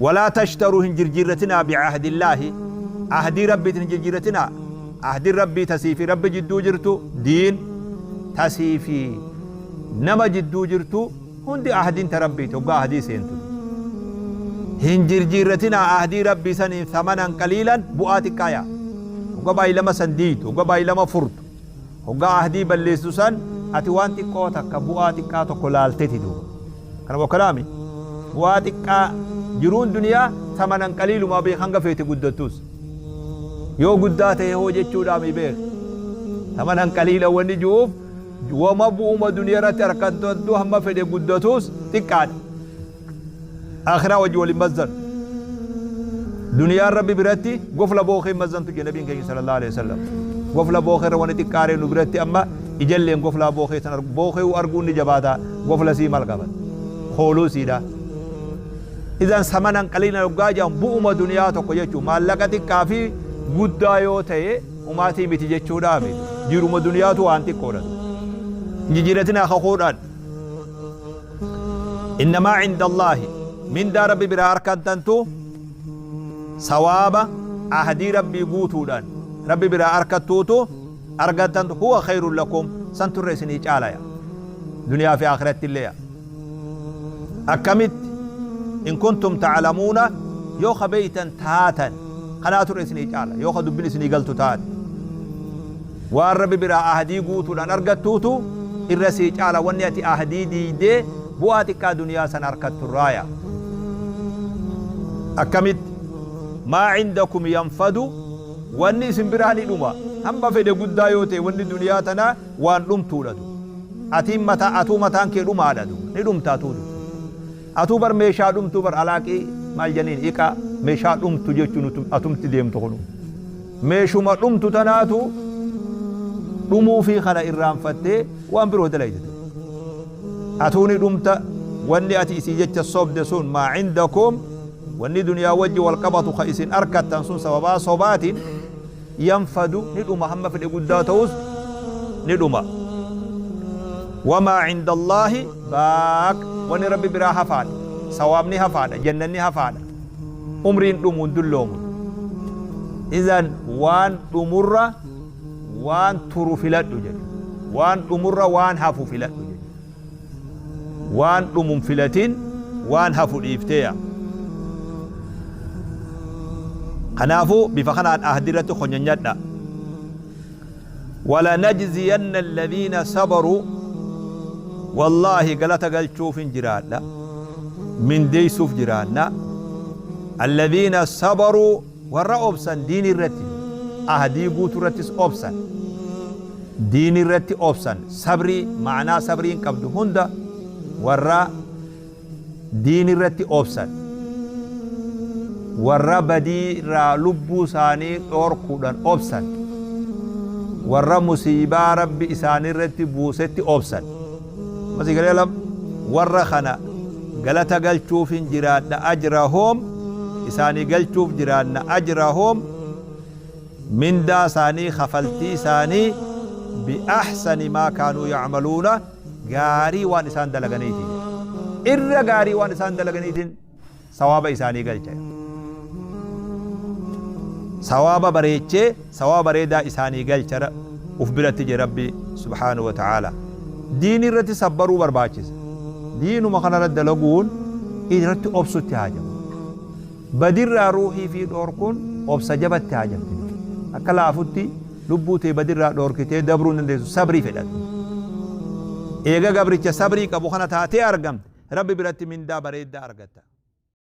Walaa tashtaruu hin jirjiirratinaa bi'ahdillaahi ahdii Rabbiitiin hin jirjiirratinaa. Ahdiin Rabbii ta sii fi Rabbi jidduu jirtu diin, ta sii fi nama jidduu jirtu hundi ahdiin ta Rabbiiti hoggaa ahdii seentu. Hin jirjiirratinaa ahdii Rabbii saniin thamanan qaliilan bu'aa xiqqaa yaa. Hoggaa baay'ilama san diiydu, hoggaa baay'ilama furtu, hoggaa ahdii balleessitu san ati waan xiqqoo takka bu'aa xiqqaa tokko laalteti duuba. Kana bokkanaami. Bu'aa xiqqaa jiruun duniyaa thamanan qaliilumaa beek hanga feete guddattus. Yoo guddaa ta'e hoo jechuudhaami beek. Thamanan qaliila wanni ji'uuf wama bu'uma duniyaa irratti harkattu hamma fedhe guddatus xiqqaadha. Akhiraa wajji wal hin mazzanu. Duniyaan Rabbi biratti gofla bookee hin mazzantu jedhe Nabiin keenya sallallahu alaihi wasallam. Gofla bookee irra wani xiqqaaree nu biratti amma ijalleen goflaa bookee san argu bookee arguun ni jabaata gofla sii maal qaban kooluu siidha. Idan samanan qaliilan hoggaa jedhan bu'uma duniyaa tokko jechuun maallaqa xiqqaa fi guddaa yoo ta'e umaatii miti jechuudhaa miti. Jiruma duniyaatu waan xiqqoodha. Hin jijjiiratinaa kakuudhaan. Innamaa cindallaahi mindaa Rabbi biraa arkattantu sawaaba ahdii Rabbii guutuudhaan Rabbi biraa arkattuutu argattantu huwa khayrun lakum santu irra isinii caalaya duniyaa fi akhiratti illee akkamitti in kuntum ta'lamuuna yoo ka beeytan taatan kanaatu irra isinii caala yoo ka dubbin isinii galtu taate Waan Rabbi biraa ahdii guutuudhaan argattuutu irra sii caala wanni ati ahdii diiydee bu'aa xiqqaa duniyaa san arkatturraaya. Akkamitti? Maa cindakum yanfadu wanni isin biraa ni dhuma. Hamma fedhe guddaa yoo ta'e wanni duniyaa tanaa waan dhumtuudha du. Atiin mataa atuu mataan kee dhumaadha du. Ni dhumta atuu du. Atuu bar meeshaa dhumtuu bar alaaqii maal janiin iqaa meeshaa dhumtu jechuun atumti deemtu kunu. Meeshuma dhumtu tanaatu dhumuufii kana irraanfattee waan biroo dalayde. Atuu ni dhumta wanni ati isii jecha sobde sun maa cindakum wanni duniyaa wajji wal qabatu ka isin arkattan sun sababaa sobaatiin yanfadu ni dhuma hamma fedhe guddaa ta'us ni dhuma. Wamaa cindallaahi baaq wanni Rabbi biraa hafaadha. Sawaabni hafaadha. Jannanni hafaadha. Umriin dhumu hin dulloomu. Idan waan dhumurra waan turu filadhu jedhe. Waan dhumurra waan hafu filadhu jedhe. Waan dhumu hin filatin waan hafu dhiiftee yaa. Kanaafuu bifa kanaan ahdi irratti konyanyadha. Walanajziyanna alladhiina sabaruu wallaahi galata galchuufin jiraadha mindeessuuf jiraanna alladhiina sabaruu warra obsan diini irratti ahdii guutuu irrattis obsan diini irratti obsan sabrii ma'anaa sabriin qabdu hunda warra diini irratti obsan warra badii irraa lubbuu isaanii dhoorkuudhan obsan warra musiibaa Rabbi isaanii irratti buusetti obsan masii galee lam warra kana galata galchuufin jiraadha ajrahum isaanii galchuuf jiraanna ajrahum mindaa isaanii kafaltii isaanii bi ahsani maa kaanuu ya'maluuna gaarii waan isaan dalaganiitiin jedhe. Irra gaarii waan isaan dalaganiitiin sawaaba isaanii galcha. Sawaaba bareechee sawaaba bareedaa isaanii galcha uf biratti jedhe Rabbi subhaanahu wa ta'aala. Diinii irratti sabbaruu barbaachisa. Diinuma kanarra dalaguun irratti obsutti haajama. Badirraa ruuhii fi dhoorkuun obsa jabatti haajamti. Akka laafutti lubbuu tee badirraa dhoorkitee dabruu hin dandeessu sabrii fedha. Eega gabricha sabrii qabu kana taatee argamte Rabbi biratti mindaa bareeddaa argatta.